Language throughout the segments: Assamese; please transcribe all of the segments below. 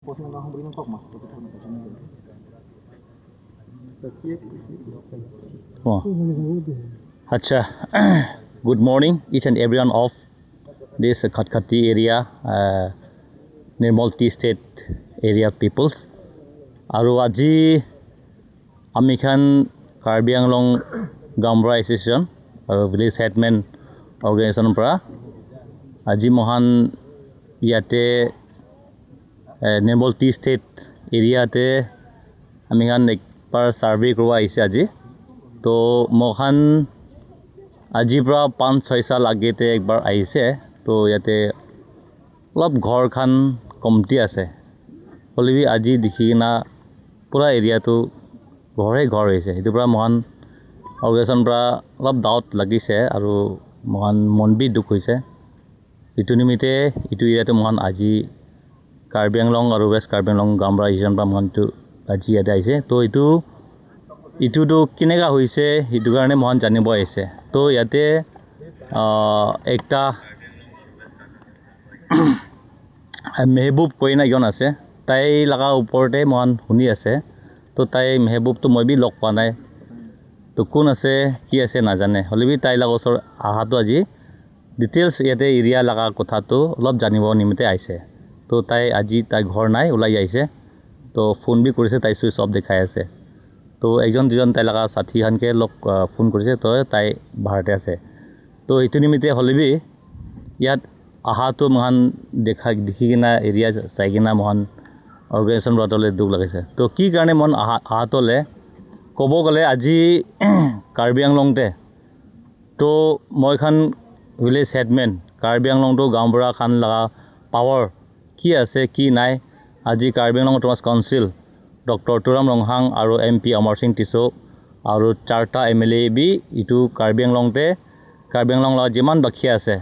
Oh. Acha, good morning each and everyone of this Khatkhati area, Nirmal Tea State area peoples. আৰু আজি আমি খান কাৰ্বি আংলং গাঁওবুঢ়া এছ'চিয়েশ্যন আৰু ভিলেজ হেডমেন অৰ্গেনাইজেশ্যনৰ পৰা আজি মহান ইয়াতে নিৰ্মল টি ষ্টেট এৰিয়াতে আমি খান একবাৰ ছাৰ্ভে কৰিব আহিছে আজি। তো মহান আজিৰ পৰা 5-6 সাল আগতে একবাৰ আহিছে। তো ইয়াতে অলপ ঘৰখন কমটি আছে, হ'লেবি আজি দেখি কিনা পূৰা এৰিয়াটো ঘৰে ঘৰ হৈছে। সেইটোৰ পৰা মহান অৰ্গেনাইজেশ্যনৰ পৰা অলপ ডাউট লাগিছে আৰু মহান মন বি দুখ হৈছে। এইটো নিমিত্তে এইটো এৰিয়াটো মহান আজি কাৰ্বি আংলং আৰু ৱেষ্ট কাৰ্বি আংলং গাঁওবুঢ়া এছ'চিয়েশ্যনৰ পৰা মহানটো আজি ইয়াতে আহিছে। তো এইটোতো কেনেকুৱা হৈছে সেইটো কাৰণে মহান জানিব আহিছে। তো ইয়াতে একটা মেহবুব কইনা এজন আছে, তাই লগা ওপৰতে মহান শুনি আছে। তো তাই মেহবুবটো মই বি লগ পোৱা নাই, তো কোন আছে কি আছে নাজানে। হ'লেবি তাই লগা ওচৰত অহাটো আজি ডিটেইলছ ইয়াতে এৰিয়া লগা কথাটো অলপ জানিব নিমিত্তে আহিছে। তো তাই আজি তাই ঘৰ নাই, ওলাই আহিছে। তো ফোন বি কৰিছে, তাই চুইচ অফ দেখাই আছে। তো একজন দুজন তাই লগা সাথীখানকে লগ ফোন কৰিছে, তো তাই ভাড়াতে আছে। তো এইটো নিমিত্তে হ'লেবি ইয়াত অহাটো মহান দেখা দেখি কিনা এৰিয়া চাই কিনা মহান অৰ্গেনাইজেশ্যন হোৱাটোলৈ দুখ লাগিছে। তো কি কাৰণে মন অহাটোলৈ ক'ব গ'লে আজি কাৰ্বি আংলংতে তো মই খান ভিলেজ হেডমেন কাৰ্বি আংলংটো গাঁওবুঢ়া খান লগা পাৱাৰ কি আছে কি নাই আজি Karbi Anglong autonomous council doctor Turam Ronghang আৰু এম পি অমৰ সিং টিছো আৰু 4টা এম এল এ বি ইটো কাৰ্বি আংলংতে কাৰ্বি আংলং লগত যিমান বাকী আছে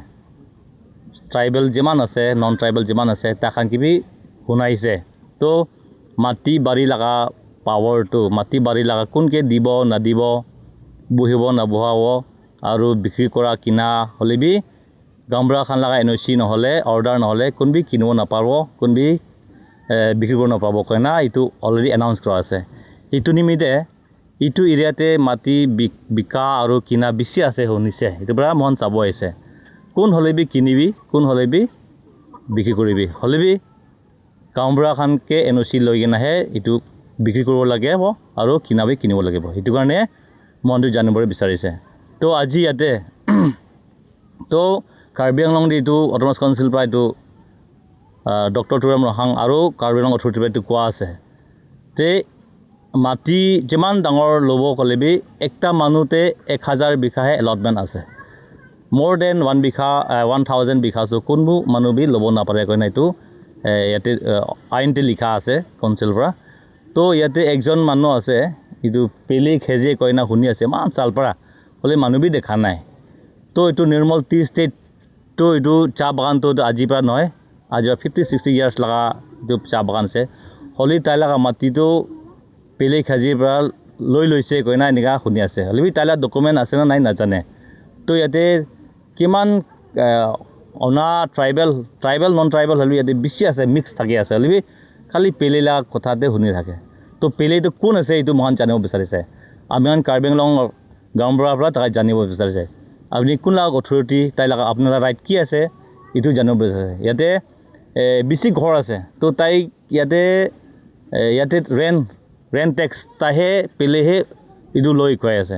ট্ৰাইবেল যিমান আছে নন ট্ৰাইবেল যিমান আছে তাখান কিবি শুনাইছে। তো মাটি বাৰী লগা পাৱাৰটো মাটি বাৰী লগা কোনকে দিব নাদিব বহিব নবহাব আৰু বিক্ৰী কৰা কিনা হ'লে বি গাঁওবুঢ়া খান লগা এন অ' চি নহ'লে অৰ্ডাৰ নহ'লে কোনবি কিনিব নাপাব কোনবি বিক্ৰী কৰিব নাপাব কয় না, এইটো অলৰেডি এনাউন্স কৰা আছে। এইটো নিমিত্তে এইটো এৰিয়াতে মাটি বিকা আৰু কিনা বেছি আছে শুনিছে, সেইটোৰ পৰা মন চাব আহিছে। কোন হ'লে বি কিনিবি কোন হ'লে বি বিক্ৰী কৰিবি হ'লে বি গাঁওবুঢ়া খানকে এন অ' চি লৈ কিনেহে এইটো বিক্ৰী কৰিব লাগিব আৰু কিনাবি কিনিব লাগিব। সেইটো কাৰণে মনটো জানিবলৈ বিচাৰিছে। তো আজি ইয়াতে তো কাৰ্বি আংলং এইটো অট'নমাছ কাউন্সিল পৰা এইটো ডক্টৰ তুৰাম ৰংহাং আৰু কাৰ্বি আংলং অথৰিটিৰ পৰা এইটো কোৱা আছে তে মাটি যিমান ডাঙৰ ল'ব ক'লে বি একটা মানুহতে 1000 বিঘাহে এলটমেণ্ট আছে। মোৰ then 1 বিঘা 1000 বিঘা কোনো মানুহ বি ল'ব নাপাৰে কয় না, এইটো ইয়াতে আইনতে লিখা আছে কাউন্সিলৰ পৰা। তো ইয়াতে একজন মানুহ আছে এইটো পেলি খেজে কয় না শুনি আছে ইমান চাল পৰা হ'লে মানুহ বি দেখা নাই। তো এইটো নিৰ্মল টি ষ্টেটটো এইটো চাহ বাগানটো আজিৰ পৰা নহয়, আজিৰ পৰা 50-60 ইয়াৰ্ছ লগা এইটো চাহ বাগান আছে। হ'লে তাই লগা মাটিটো পেলি খেজিৰ পৰা লৈ লৈছে কয় না এনেকুৱা শুনি আছে। হ'লে বি তাই লগা ডকুমেণ্ট আছে নে নাই নাজানে। তো ইয়াতে কিমান অনা ট্ৰাইবেল ট্ৰাইবেল নন ট্ৰাইবেল হ'লে ইয়াতে বেছি আছে, মিক্স থাকি আছে। হ'লে বি খালি পেলিলা কথাতে শুনি থাকে। তো পেলিটো কোন আছে এইটো মহান জানিব বিচাৰিছে। আমি কাৰ্বি আংলং গাঁওবুঢ়াৰ পৰা তাক জানিব বিচাৰিছে। আপুনি কোন লগা অথৰিটি তাই লগা আপোনাৰ ৰাইট কি আছে এইটো জানিব বিচাৰিছে। ইয়াতে বেছি ঘৰ আছে, তো তাই ইয়াতে ইয়াতে ৰেণ্ট টেক্স তাইহে পেলেহে এইটো লৈ গৈ আছে।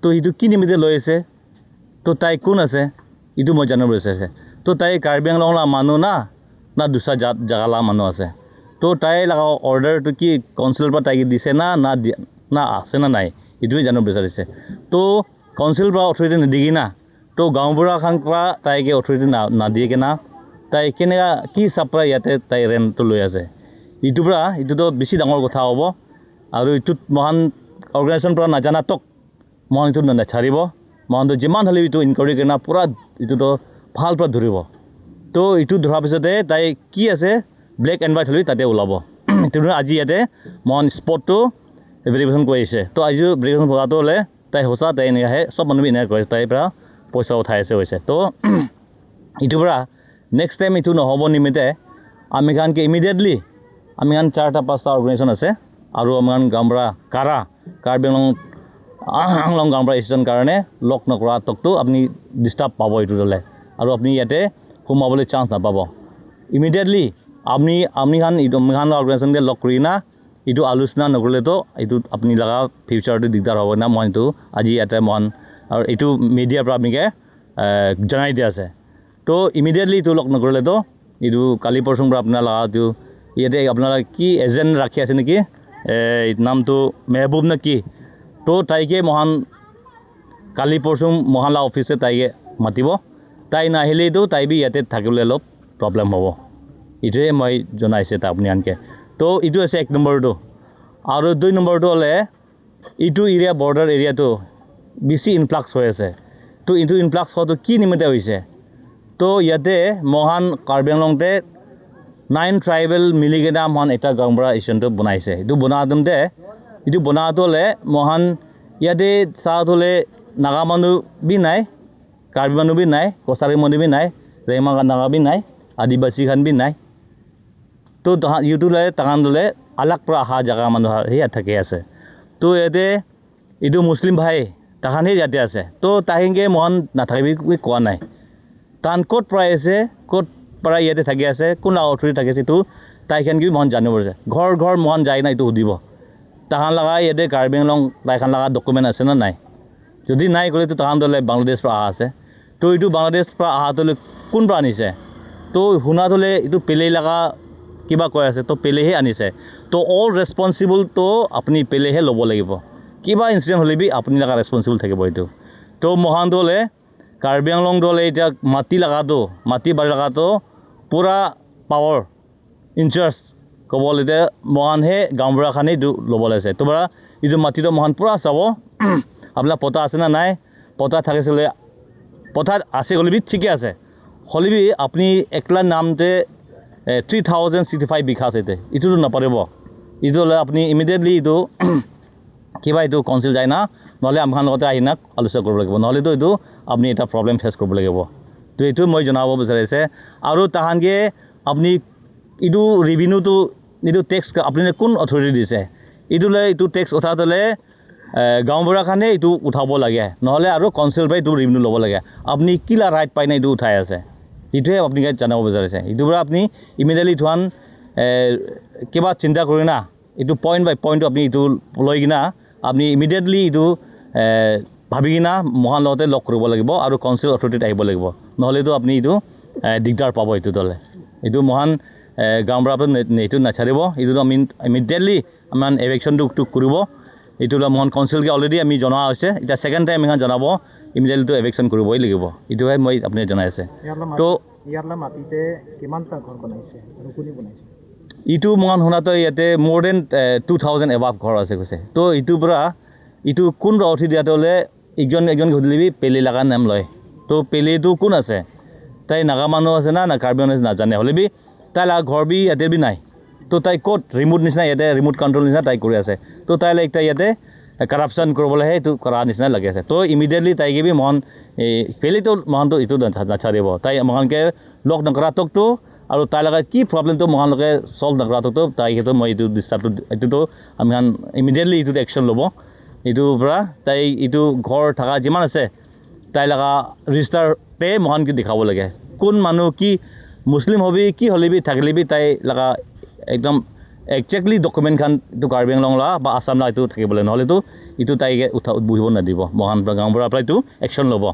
তো সেইটো কি নিমিত্তে লৈ আছে, তো তাই কোন আছে এইটো মই জানিব বিচাৰিছে। তো তাই কাৰ্বি আংলং মানুহ না না দুচৰা জাগালা মানুহ আছে। তো তাই লগা অৰ্ডাৰটো কি কাউন্সিলৰ পৰা তাইক দিছে না না না আছে না নাই এইটোৱে জানিব বিচাৰিছে। তো কাউন্সিলৰ পৰা অথৰিটি নিদিয়ে না, তো গাঁওবুঢ়া খান পৰা তাইকে অথৰিটি নাদিয়ে কিনা তাই কেনেকুৱা কি চাপৰা ইয়াতে তাই ৰেণ্টটো লৈ আছে। এইটোৰ পৰা এইটোতো বেছি ডাঙৰ কথা হ'ব আৰু এইটোত মহান অৰ্গেনাইজেশ্যন পৰা নাজানাতক মহান এইটো নাচাৰিব। মহানটো যিমান হ'লেও এইটো ইনকুৱাৰী কৰি না পূৰা এইটোতো ভাল পৰা ধৰিব। তো এইটো ধৰাৰ পিছতে তাই কি আছে ব্লেক এণ্ড হোৱাইট হ'লেও তাতে ওলাব। সেইটো আজি ইয়াতে মহান স্পটটো ভেৰিফিকেশ্যন কৰি আহিছে। তো আজিও ভেৰিফিকেশ্যন কৰাটো হ'লে তাই সঁচা তাই এনেকুৱাহে চব মানুহ এনেকৈ কৰে, তাইৰ পৰা পইচা উঠাই আছে হৈছে। তো এইটোৰ পৰা নেক্সট টাইম এইটো নহ'ব নিমিত্তে আমি কাৰণ কি ইমিডিয়েটলি আমি খান চাৰিটা পাঁচটা অৰ্গেনাইজেশ্যন আছে আৰু আমাৰ গাঁওবুঢ়া কাৰা কাৰ্বি আংলং গাঁওবুঢ়া এছ'চিয়েশ্যন কাৰণে লগ নকৰা তকটো আপুনি ডিষ্টাৰ্ব পাব এইটো দলে আৰু আপুনি ইয়াতে সোমাবলৈ চান্স নাপাব। ইমিডিয়েটলি আপুনি খান এইটো আমি খান অৰ্গেনাইজেশ্যনকে লগ কৰি না এইটো আলোচনা নকৰিলেতো এইটো আপুনি লগা ফিউচাৰটো দিগদাৰ হ'ব না। মই এইটো আজি ইয়াতে মন আৰু এইটো মিডিয়াৰ পৰা আপুনিকে জনাই দিয়া আছে। তো ইমিডিয়েটলি এইটো লগ নকৰিলেতো এইটো কালি পৰচুৰ পৰা আপোনাৰ লগাটো ইয়াতে আপোনালোকে কি এজেণ্ট ৰাখি আছে নেকি, এই নামটো মেহবুব নে কি, তো তাইকে মহান কালি পৰচুং মহানলা অফিচে তাইকে মাতিব। তাই নাহিলেতো তাই বি ইয়াতে থাকিবলৈ অলপ প্ৰব্লেম হ'ব, এইটোৱে মই জনাইছে তাক আপুনি আনকে। তো এইটো আছে এক নম্বৰটো। আৰু দুই নম্বৰটো হ'লে এইটো এৰিয়া বৰ্ডাৰ এৰিয়াটো বেছি ইনফ্লাক্স হৈ আছে। তো এইটো ইনফ্লাক্স হোৱাটো কি নিমিত্তে হৈছে, তো ইয়াতে মহান কাৰ্বি আংলংতে 9 ট্ৰাইবেল মিলি কিনে মহান এটা গাঁওবুঢ়া এছ'চিয়েশ্যনটো বনাইছে। এইটো বনাওঁতে এইটো বনাওঁতে হ'লে মহান ইয়াতে চাওঁতে হ'লে নাগা মানুহ বি নাই, কাৰ্বি মানুহ বি নাই, কছাৰী মানুহ বি নাই, ৰেংমা নাগা বি নাই, আদিবাসী খান বি নাই। তো ইউটো লৈ তাহান ল'লে আলাগ পৰা অহা জেগা মানুহ ইয়াত থাকি আছে। তো ইয়াতে এইটো মুছলিম ভাই তাহানহে ইয়াতে আছে। তো তাহিনকে মহান নাথাকিবি কোৱা নাই, তাহান ক'ত পৰা আছে, ক'ত পৰা ইয়াতে থাকি আছে, কোন অথৰিটি থাকি আছে এইটো তাইখান কি মহান জানিব পাৰিছে। ঘৰ ঘৰ মহান যায় না এইটো সুধিব তাহান লগা ইয়াতে কাৰ্বি আংলং তাইখান লগা ডকুমেণ্ট আছে নে নাই। যদি নাই ক'লেতো তাহান দলে বাংলাদেশ পৰা অহা আছে। তো এইটো বাংলাদেশ পৰা অহাটো কোন পৰা আনিছে, তো শুনাত হ'লে এইটো পেলেই লগা কিবা কৈ আছে, তো পেলেহে আনিছে। তো অল ৰেচপনচিবল তো আপুনি পেলেহে ল'ব লাগিব, কিবা ইনচিডেণ্ট হ'লে বি আপুনি লগা ৰেচপনচিবল থাকিব এইটো। তো মহানটো হ'লে কাৰ্বি আংলংটো হ'লে এতিয়া মাটি লগাটো মাটি বাৰী লগাটো পূৰা পাৱাৰ ইনচাৰ্জ ক'ব এতিয়া মহানহে গাঁওবুঢ়াখানে এইটো ল'ব লাগিছে। তোমাৰ এইটো মাটিটো মহান পূৰা চাব আপোনাৰ পতা আছে নে নাই, পতা থাকিছিলে পতাত আছে হ'লে বি ঠিকে আছে, হ'লে বি আপুনি একলা নামতে 3065 বিঘা আছে এতিয়া এইটোতো নাপাৰিব। এইটো হ'লে আপুনি ইমিডিয়েটলি এইটো কিবা এইটো কাউঞ্চিল যায় না, নহ'লে আমাৰ লগতে আহি না আলোচনা কৰিব লাগিব, নহ'লেতো এইটো আপুনি এটা প্ৰব্লেম ফেচ কৰিব লাগিব। তো এইটো মই জনাব বিচাৰিছে। আৰু তাহানকে আপুনি এইটো ৰেভিনিউটো এইটো টেক্স আপুনি কোন অথৰিটি দিছে, এইটো লৈ এইটো টেক্স উঠাওঁতে গাঁওবুঢ়াখানে এইটো উঠাব লাগে, নহ'লে আৰু কাউঞ্চিলৰ পৰা এইটো ৰেভিনিউ ল'ব লাগে। আপুনি কিলা ৰাইট পাই না এইটো উঠাই আছে, এইটোৱে আপুনি জনাব বিচাৰিছে। এইটোৰ পৰা আপুনি ইমিডিয়েটলি থোৱান কিবা চিন্তা কৰি না এইটো পইণ্ট বাই পইণ্টটো আপুনি এইটো লৈ কিনা আপুনি ইমিডিয়েটলি এইটো ভাবি কিনা মহান লগতে লগ কৰিব লাগিব আৰু কাউঞ্চিল অথৰিটিত আহিব লাগিব, নহ'লেতো আপুনি এইটো দিগদাৰ পাব। এইটো দলে এইটো মহান গাঁওবুঢ়াটো এইটো নাচাৰিব, এইটো আমি ইমিডিয়েটলি আমাৰ এভেকশ্যনটো কৰিব। এইটো মহান কাউঞ্চিলকে অলৰেডি আমি জনোৱা হৈছে, এতিয়া ছেকেণ্ড টাইম এখন জনাব, ইমিডিয়েটলিটো এভেকশ্যন কৰিবই লাগিব। এইটোহে মই আপুনি জনাই আছে। তো মাটিতে কিমানটা ঘৰ বনাইছে আৰু কোনে বনাইছে এইটো মহান শুনাটো ইয়াতে মোৰ then 2000 above ঘৰ আছে কৈছে। তো এইটোৰ পৰা এইটো কোন উঠি দিয়াটো হ'লে একজন একজন সুধিলিবি পেলি লগা নাম লয়। তো পেলিটো কোন আছে, তাই নাগা মানুহ আছে না না কাৰ্বি মানুহ আছে নাজানে, হ'লে বি তাই লগা ঘৰ বি ইয়াতে বি নাই। তো তাই ক'ত ৰিম'ট নিচিনা ইয়াতে ৰিম'ট কণ্ট্ৰল নিচিনা তাই কৰি আছে। তো তাই একটা ইয়াতে কাৰাপশ্যন কৰিবলৈহে এইটো কৰা নিচিনা লাগি আছে। তো ইমিডিয়েটলি তাইকে বি মহান এই পেলিটো মহানটো এইটো নাচাৰিব, তাই মহানকে লগ নকৰাটোকতো আৰু তাইৰ লগত কি প্ৰব্লেমটো মহানলোকে ছল্ভ নকৰাটোতো তাই সেইটো মই এইটো ডিষ্টাৰ্বটো এইটোতো আমি ইমিডিয়েটলি এইটোত একশ্যন ল'ব। এইটোৰ পৰা তাই এইটো ঘৰ থকা যিমান আছে তাই লগা ৰেজিষ্টাৰ পে মহানকে দেখাব লাগে, কোন মানুহ কি মুছলিম হবি কি হ'লে বি থাকিলে বি তাই লগা একদম একজেক্টলি ডকুমেণ্টখন এইটো কাৰ্বি আংলং লগা বা আছাম লগা এইটো থাকিব লাগে, নহ'লেতো এইটো তাইকে উঠা বহিব নিদিব। মহান গাঁওবুঢ়াৰ পৰা এইটো একশ্যন ল'ব।